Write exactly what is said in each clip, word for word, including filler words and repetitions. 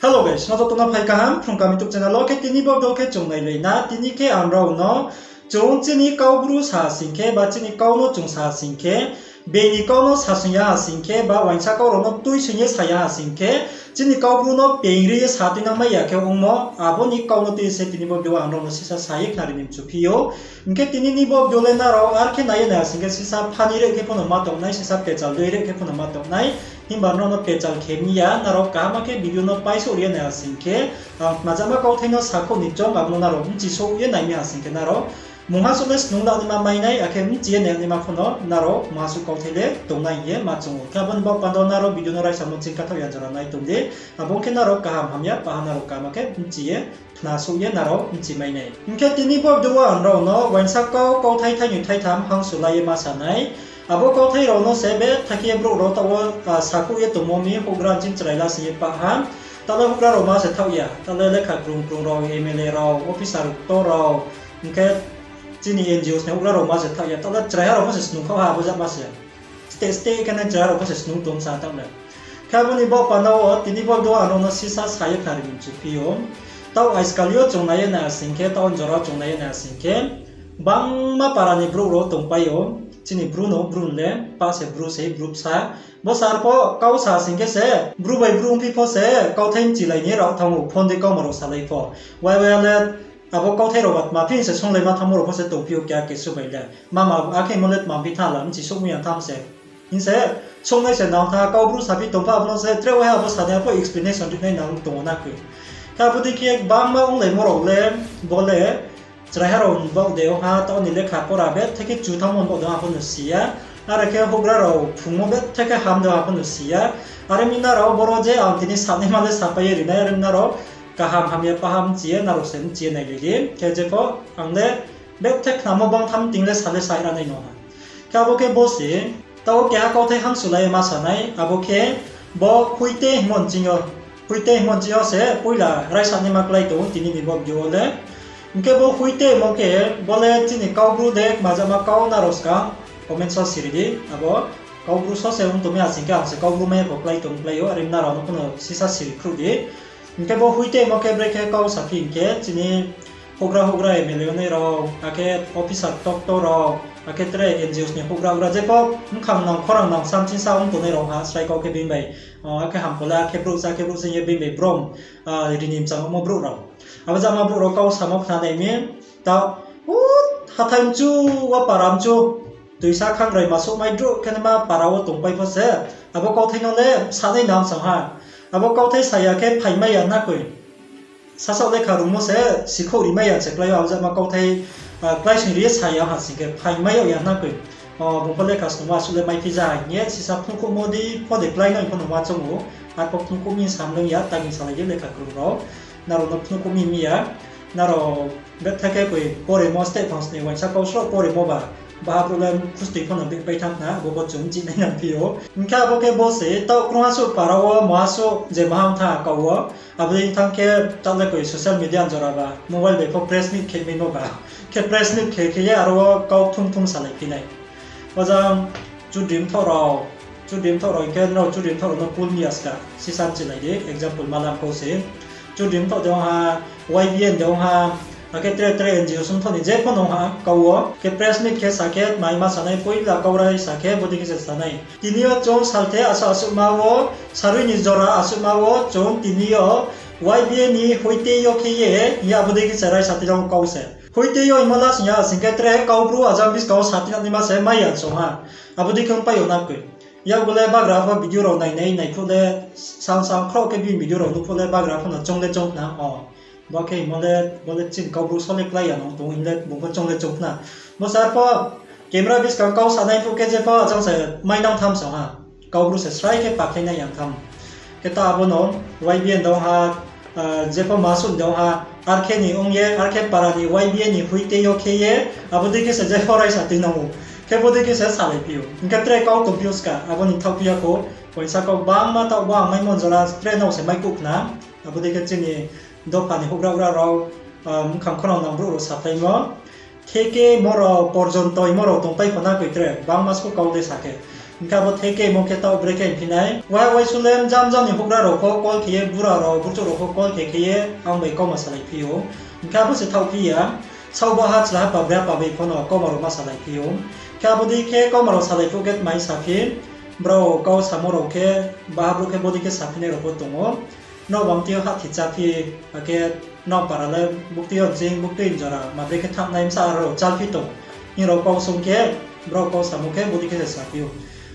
Hello guys, no joto no phai kaham, Phrung Kaham YouTube channel wo khe tini bo video khe chung nailai na, tini khe ang rao no chung chini Kaubru sa sing khe, ba chini kau no chung sa sing khe, being ni kau no sasing ya ha sing khe, ba uaingsa kau rao no tuising ye sa ya ha sing khe, chini Kaubru no peing ri ye sa tuinang mai ya khe ongmo, abo ni kau no tui se tini bo video ang rao no sisa sa ye khnari ni mchuphi ou. Hing khe tini ni bo video le nrao ar khe nai ye nai ha sing khe sisa phani re khe pho no ma tong nai, sisa pechal dei re khe pho no ma tong nai. Himba nrao no pechal khe mi ya, nrao kaham khe video no paisouh ri ye nai ha sing khe, ang khnajama kauthai no sakhouh ni chong abo no nrao bchi souh ye nai mi ha sing khe nrao mungha suh le snung la naima mai nai, akhe bchi ye nai naima pho no nrao mungha suh kauthai le tongnai hing ye ma chung ou. Khe abo ni baoh panda wo nrao video no raisamo ching kathaoh ya jora nai tong di. Abo ong khe nrao kaham hamya paha nrao kaham khe bchi ye khna souh ye nrao bchi mai nai. Hing khe tini bo video wo ang rao no uaingsa kau kauthai thainoi thaitham hangsu la ye ma sa nai. Abo kauthai rao no se betha khe brouh rao taoh wo, ah, sakhouh ye tongmo mi houhgra ching chrai la sing ye pah ha. Taoh le houhgra rao ma se thaoh ya, taoh le lekha krung krung rao, M L A rao, officer ktor rao, hing khe chini N G Os ni houhgra rao ma se thaoh ya, taoh le chraiha rao pho se snung khaoh ha abo jama se. State state khe nai chraiha rao pho se snung tong sa taoh le. Khe abo ni baoh panda wo tini bo video ang rao no sisa sa ye khnari ni mchuphi ou. Taoh aiskal yo chung nai ye nai ha sing khe, taoh jora chung nai ye nai ha sing khe, bangma para ni brouh rao tongpai ou. Chini bru no, bru le, pa se bru se, bru bsa. Bo sar pho kau sa sing khe se, bru bai bru ongphi pho se, kauthai bchilai ni rao thanng ou, phone dei kauma rao salai pho. Wai wai le, abo kauthai rao ba tma phi se sunglaima thanngmo rao pho se tongphi ou keha kesu bai le. Mama, akhe mo le tma phi tha la, bchi souh mi ya tham se. Hing se, sungnai se nang tha, Kaubru saphi tongpha abo no se, tre waiha abo sanai pho explanation rinai nang tong ou na koi. Khe abo dei khe bangma onglaimo rao le, bo le, chraiha rao ni baoh de ong ha, taoh ni lekha pora betha khe chu thanngmo ni baoh de ong ha pho no si ya. Are khe houhgra rao phrungmo betha khe ham de ong ha pho no si ya. Are mi nrao boro je ang tini sanaima le sapai ye rinai, are mi nrao kaham hamya paham bchi ye, nrao se bchi ye nailai di. Khe jepho ang le betha khnamo bangthamting le sa le sa ra nai no ha. Khe abo khe bo se, taoh keha kauthai hangsu la ye ma sa nai, abo khe bo Hoite hingmo nching yo, Hoite hingmo nching yo se poila raisa naima klái tong ou tini ni bo video wo le. Hing khe bo Hoite hingmo khe bo le chini Kaubru de kmajama kau nrao skang comment so siri di, abo Kaubru so se ong tong mi ha sing khe ang se Kaubru mai ya pho klái tong klái ou, are mi nrao no pho no sisa siri khruh di. Hing khe bo Hoite hingmo khe brekhe kau saphi hing khe chini houhgra houhgra M L A ongnai rao, akhe officer doctor rao, akhe tre N G Os ni houhgra houhgra jepho bkhang nang khorang nang samchingsa ong tongnai rao ha srai kau khe bini bai, akhe hamkho le akhe brouh sa, akhe brouh sa hing ye bini bai brom, ah, rini mchangmo brouh rao. Abo jama brouh rao kau samo khna nai mi, ta, u, hathái mchu, wo para mchu, toisa khangrai ma souhmai druh khe naima para wo tongpai pho se, abo kauthai no le sanai nang sang ha. Abo kauthai sa ya khe phaimai ya na koi. Sasaoh lekha rungmo se sikhouh rimai ya se klái ou, abo jama kauthai, ah, kláisoing ri ye sa ya ha sing khe phaimai yag ya na koi. O, bung pho lekha snungmo asuh le maiphi ja hing ye sisa phnuhkhouhmo di pho de klái nai pho no ma choung ou. Arpho phnuhkhouh mi sam lung ya, taging salai di lekha krung rao. Nrao no phnuhkhouh mi mi ya. Nrao betha khe koi poremo state thang sni uaingsa kau sroh poremo ba. Baha brouh le khustui pho no bihpai thanng khna, abo bo chung bchi nai nangphi ou. Hing khe abo khe bo se, taoh krungha suh para wo, maha suh je maha ong tha kau wo. Abo dei thanng khe taoh le koi social media jora ba, mobile bai pho press meet khe maimo ba. Khe press meet khe khe ye aro wo kau kthum kthum salai phi nai. Ojang chudri mthoh rao, chudri mthoh rao hing khe nrao chudri mthoh rao no pul mi ya ska, sisa bchilai di, example malam kau se. Chudri mthoh de ong ha, Y B N de ong ha, akhe tre tre N G O sung thoh ni jepho no ong ha, kau wo. Khe press meet khe sa khe, tma hing ma sanai, poila kau raisa khe, bodei khe se sanai. Tini yo chung salthe asuh asuhma wo, sarui ni jora asuhma wo, chung tini yo Y B A ni Hoite yo khe ye, hing ye abo dei khe se raisa tinang kau se. Hoite yo hingmo la sing ya, sing khe tre Kaubru ajang buskang wo sa tinang naima se mai ya song ha. Abo dei khe ongpai yo na koi. Yakgu le bagra pho video rao nainai nai phuh le, sang sang khroh khe bini video rao nuh phuh le bagra pho no choung le choung khna, o. Bo khe hingmo le, bo le chini Kaubru so le klái ya nang tong hing le bung pho choung le choung khna. Bo sar pho camera buskang kau sanai phuh khe jepho ajang se mai nang tham song ha. Kaubru se srai khe pakhlai nai yang tham. Khe ta abo no Y B N dong ha, ah, jepho maha suh dong ha, ar khe ni ong ye, ar khe para ni Y B A ni Hoite yo khe ye, abo dei khe se jepho raisa tinang ou. Khe bo dei khe se salai phi ou. Hing khe tre kau tong phi ou ska, abo ni thaoh phi ya kho. Uaingsa kau bangma taoh bo ang maimo jora tre no se mai kuh khna. Abo dei khe chini dopha ni houhgra houhgra rao, ah, mkhang khorang nang brouh rao saphlaimo. Khe khe mo rao, porjonto mo rao tongpai pho na koi tre, bangma skhu kau le sa khe. Hing khe abo thekemo khe taoh brekhe hingphi nai. Wai waisu le jam jam ni houhgra rao pho call khe ye, bura rao, burchouh rao pho call khe khe ye, ang bai kauma salai phi ou. Hing khe abo se thaoh phi ya, saohba ha chla ha pa bre ha pa bai pho no kauma rao ma salai phi ou. Khe abo dei khe kauma rao salai phuh khe tmai saphi, brao kau samo rao khe, baha brouh khe bodei khe saphinai rao pho tong ou. Nrao bang tui yo hahthi cháphi, akhe nrao para le buktui yo jing, buktui jora, ma bre khe thanngnai bsa rao chálphi tong. Hing rao kau sung khe, brao kau samo khe bodei khe se saphi ou.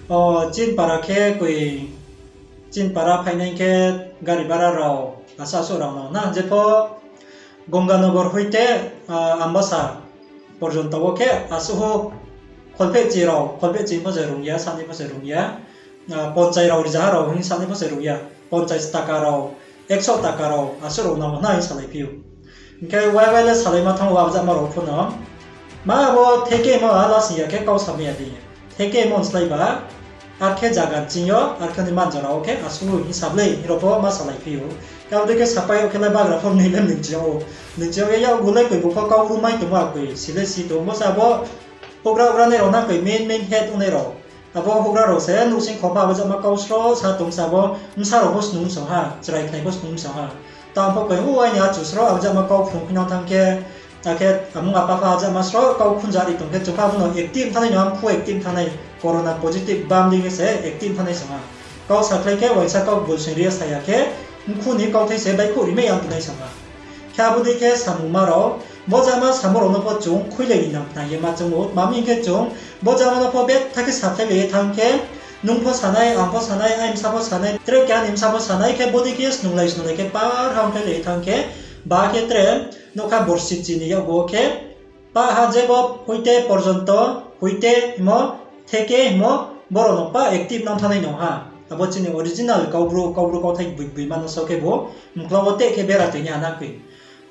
O, chini para khe koi, chini para phainai khe gari bara rao, asuh asuh rao no na, jepho Gonganagar hoite, ah, Ambasa porjonto wo khe asuh ho kholphehchi rao, kholphehchi pho se rung ya, sanai pho se rung ya, ah, ponchai rao rizaha rao hing sanai pho se rung ya, ponchai taka rao, ekso taka rao, asuh rao nang nai salai phi ou. Hing khe wai wai le salaima thanng wo abjama rao pho no. Ma abo thekemo a lasing ya khe kau samai ya di. Thekemo ni slái ba, ar khe zaga ching yo, ar khe ni manjora wo khe asuh hing sa le, hing rao pho ma salai phi ou. Khe abo dei khe sapai yo khe le bagra pho ni le nung chi yo ou. Nung chi yo ye yakgu le koi bu pho kau bru mai tongmo akoi, si le si tong bo sa bo, houhgra houhgra nai rao na koi main main head ongnai rao. Abo houhgra rao se nouhsing khoma abjama kau sro sa tong sa bo, bsa rao pho snung song ha, chrai khnai pho snung song ha. Tang pho koi, o aini achu sro abjama kau phrung phinang thanng khe, akhe amung apa pha abjama sro kau khunja ri tong khe, chung pha bo no active thanngnai no, ang khu active thanngnai, corona positive bam dei khe se active thanngnai song ha. Kau sakhlai khe uaingsa kau bolsing ri ya sa ya khe, mkhu ni kauthai se baihkhouh rimai yang tongnai song ha. Khe abo dei khe samungma rao, bo jama samo rao no pho chung khuilai ni nang khna ye ma choung ou, tma hing khe chung, bo jama no pho betha khe sakhlailai ye thanng khe, nung pho sanai, ang pho sanai, ai bsa pho sanai, tre keha ni bsa pho sanai khe bodei khe snunglai snunglai khe par ha ongkhlailai ye thanng khe, ba khe tre, nougkha borsi chini yakgu wo khe, pa ha jebo hoite porjonto, hoite himo, theke himo, boro no pa active nang thanngnai no ha. Abo chini original kaubru, kaubru kauthai gboi gboima no so khe bo, mkla wo teh khe bera tui ni ha na koi.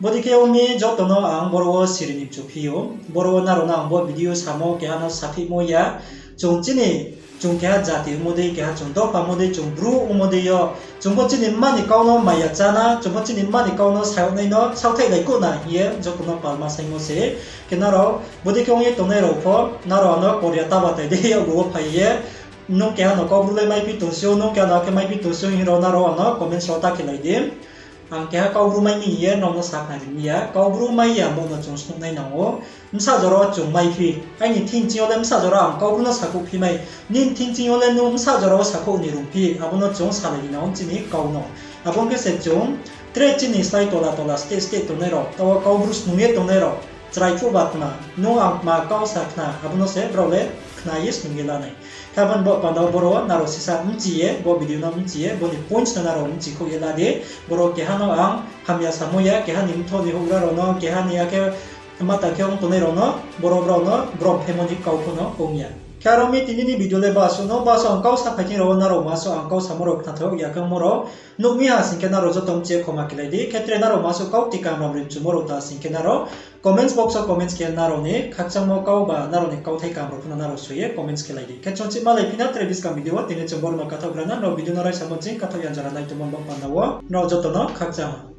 Bodei khe ong mi joto no ang boro wo siri ni mchu phi ou, boro wo nrao no ang bo video samo keha no saphihmo ya, chung chini, chung keha jati ongmo dei, keha chung dopha ongmo dei, chung bru ongmo dei yo, chung pho chini mma ni kau no maya chá na, chung pho chini mma ni kau no sayag nai no saohthaihlai kuh na hing ye joto no palma saingmo se. Khe nrao, bodei khe ong ye tongnai rao pho, nrao ano koria ta batai dei yakgu wo phai ye, nung keha no kaubru le maiphi tongsi ou, nung keha no akhe maiphi tongsi ou hing rao nrao ano comments rao ta khelai di. Ang keha kaubru mai mi hing ye nrao no sakhnari mi ya, kaubru mai ya bo no chung snuhnai nang ou. Bsa jora wo chung maiphi, aini thing ching yo le bsa jora ang kaubru no sakhouh phi mai, nini thing ching yo le nung bsa jora wo sakhouh ni rung phi, abo no chung salai ni nang ou chini kau no. Abo ong khe se chung, tre chini slái tola tola state state tongnai rao, taoh wo kaubru snung ye tongnai rao, chrai phuh ba tma, nung ang tma kau sa khna, abo no se brao le khna ye snung ye la nai. Khe abo ni baoh panda wo boro nrao sisa bchi ye, bo video no bchi ye, bo ni points no nrao bchikhouh ye la di. Boro keha no ang hamya samo ya, keha ni mthoh ni houhgra rao no, keha ni akhe mata khe ong tongnai rao no, boro brao no brom phemo ni kau pho no ong ya. Khe aro mi tini ni video le basuh no, basuh ang kau saphai thing rao wo nrao masuh ang kau samo rao khnathao ya khe ongmo rao nuh mi ha sing khe nrao joto bchi ye khoma khelai di. Khe tre nrao masuh kau tikam ram rimchumo rao ta sing khe nrao comments box wo comments khe nrao ni khakchangmo kau ba nrao ni kauthai kam rao pho no nrao soi ye comments khelai di. Khe chung chih malai phi na tre buskang video wo, tini chung boro no kathaoh gra na, nrao video no raisa mo ching kathaoh ya jora nai tongmo baoh panda wo nrao joto no khakchang.